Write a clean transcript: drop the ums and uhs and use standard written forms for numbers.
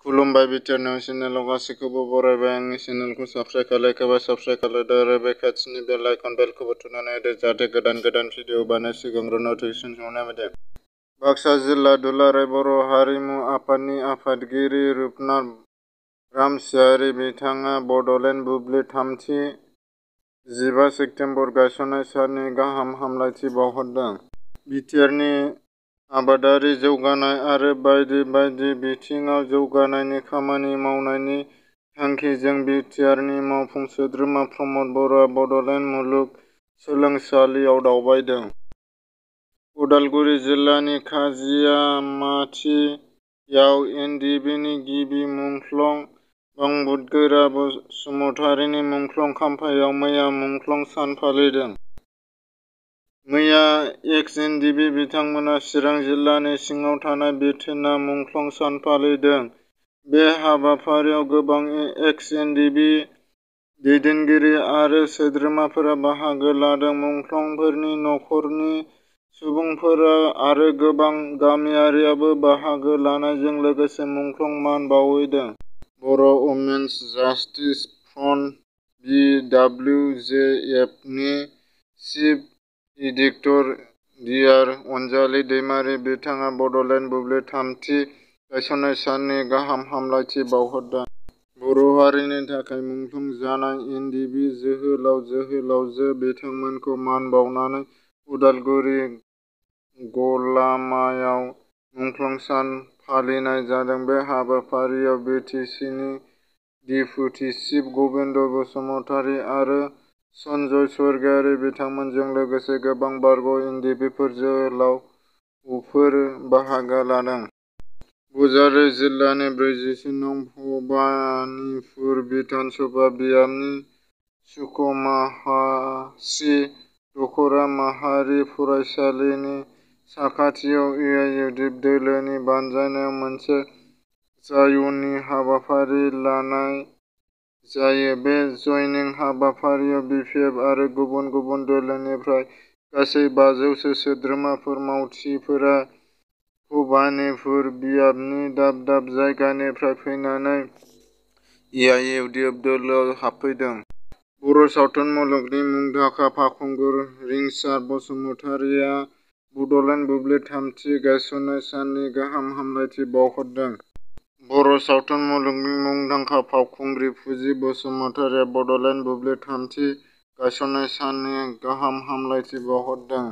खुलुमबाय BTR news चेनेलाव गासैखौबो बरायबाय। आंनि चेनेलखौ साबस्क्राइब खालायखाबाय, साबस्क्राइब खालायदो आरो बे खाथिनि बेल आइकन बेलखौबो थुनानै होदो जाहाथे गोदान भिडिअ बानाय सिगांग्रो नटिफिकेसन सहैनाय बायदि। बाक्सा जिल्ला दुलाराय बर' हारिमु आफादनि आफादगिरि रुपनाथ रामसियारि बिथाङा बड'लेण्ड बुब्लि थामथि 15 सेप्तेम्बर गायसननाय साननि गाहाम हामलायथि बावहरदों। बिटिआरनि आबादारि जौगानाय आरो बायदि बायदि बिथिङाव जौगानायनि खामानि मावनायनि थांखिजों बिटिआरनि मावफुं सोद्रोमा प्रमद बर'आ बड'लेण्ड मुलुग सोलोंसालियाव दावबायदों। उदालगुरि जिल्लानि खाजियामाथियाव एनडिबिनि गिबि मुंख्लं बुंफुदगिरि बसुमतारिनि मुंख्लं खाम्फायाव मैया मुंख्लं सान फालिदों। मैया एक्स-एनडिबि बिथांमोना चिरां जिल्लानि सिङाव थानाय बेथेना मुंख्लं सान फालिदों। बे हाबाफारियाव गोबां एक्स-एनडिबि दैदेनगिरि आरो सोद्रोमाफोरा बाहागो लादों। मुंख्लंफोरनि नखरनि सुबुंफोर आरो गोबां गामियारियाबो बाहागो लानायजों लोगोसे मुंख्लं मान बावहैदों। बर' उमेन्स जास्टिस फ्रन्ट BWJFनि chief editor D R Anjali Daimary बिथाङा बड'लेण्ड बुब्लि थामथि गायसननाय साननि गाहाम हामलायथि बावहरदों। बर' हारिनि थाखाय मुंख्लं जानाय एनडिबि जोहोलाव जोहोलावजो बिथांमोनखौ मान बावनानै उदालगुरि गलामायाव मुंख्लं सान फालिनाय जादों। बे हाबाफारियाव बिटिसिनि डिपुटि चिफ गबिन्द बसुमतारि आरो सनजय स्वरगयारि बिथांमोनजों लोगोसे गोबां बारग' एनडिबिफोर जोहोलावफोर बाहागो लादों। बजालि जिल्लानि 40 नं. भबानिपुर बिधान सभा बियाबनि सुखमाहाश्री दख'रा माहारि फरायसालिनि साखाथियाव एआइइउडिएफ दोलोनि बानजायनायाव मोनसे जयनिं हाबाफारि लानाय जायो। बे जयनिं हाबाफारियाव बिपिएफ आरो गुबुन गुबुन दोलोनिफ्राय गासै 500 सो सोद्रोमाफोर मावथिफोरा भबानिपुर बियाबनि दाब दाब जायगानिफ्राय फैनानै एआइइउडिएफ दोलोआव हाबफैदों। बर' सावथुन मुलुगनि मुंदांखा फावखुंगुर रिंसार बसुमतारिया बड'लेण्ड बुब्लि थामथि गायसननाय साननि गाहाम हामलायथि बावहरदों। बर' सावथुन मुलुगनि मुंदांखा फावखुंग्रि फुजि बसुमतारिया बड'लेण्ड बुब्लि थामथि गायसननाय साननि गाहाम हामलायथि बावहरदों।